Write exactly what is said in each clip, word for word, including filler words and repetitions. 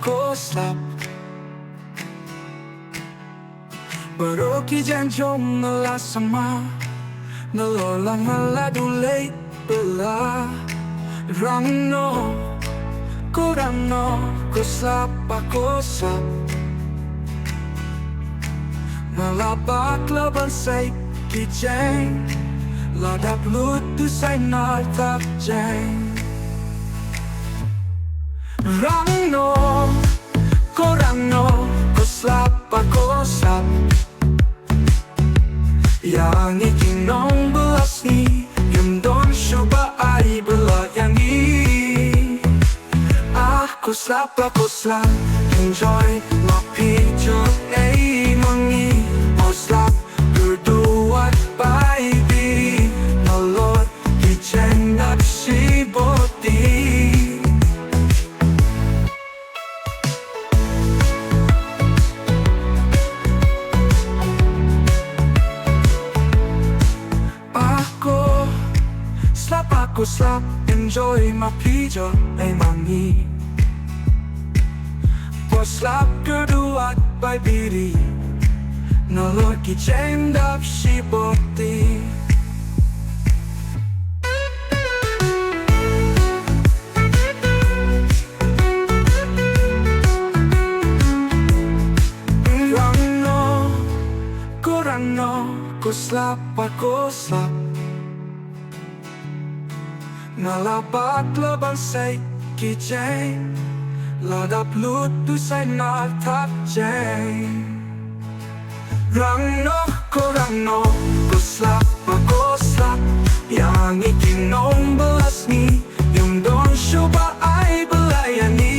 Ko slap. Baroh ki jaiñ jong nga la sma. Nalor la nga la dulei bela. Rang noh, ko rang noh, ko slap, ah ko slap. Nga la bakla ban sei ki jaiñ. La dap lut tu sai na tap jaiñ. Rang noh, ko rang noh, ko slap, ah ko slap. Ïa ngi ki nongbylla sngi, ym don shuh ba ai bylla ïa ngi. Ah, ko slap, ah ko slap, enjoy ma phi jot ei ma ngi. Ko slap, kyrduh wat bai biri, nalor ki jaiñ dap shi boti. Ah ko slap, ah ko slap, enjoy ma phi jot ei ma ngi. Ko slap, kyrduh wat bai biri, nalor ki jaiñ dap shi boti. Rang noh, ko rang noh, ko slap, ah ko slap. Nga la bakla ban sei ki jaiñ. La dap lut tu sai na tap jaiñ. Rang noh, ko rang noh, ko slap, ah ko slap. Ïa ngi ki nongbylla sngi, ym don shuh ba ai bylla ïa ngi.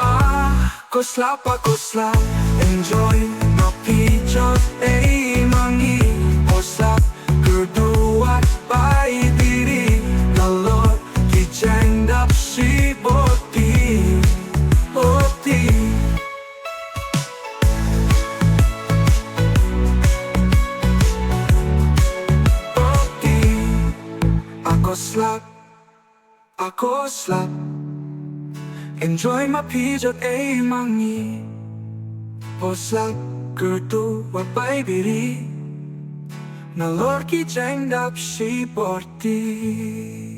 Ah, ko slap, ah ko slap, enjoy ma phi jot ei ma ngi. Ko slap, kyrduh wat bai biri, nalor ki jaiñ dap shi boti. Boti. Boti. Ah ko slap, ah ko slap, enjoy ma phi jot ei ma ngi. Ko slap, kyrduh wat bai biri, nalor ki jaiñ dap shi boti.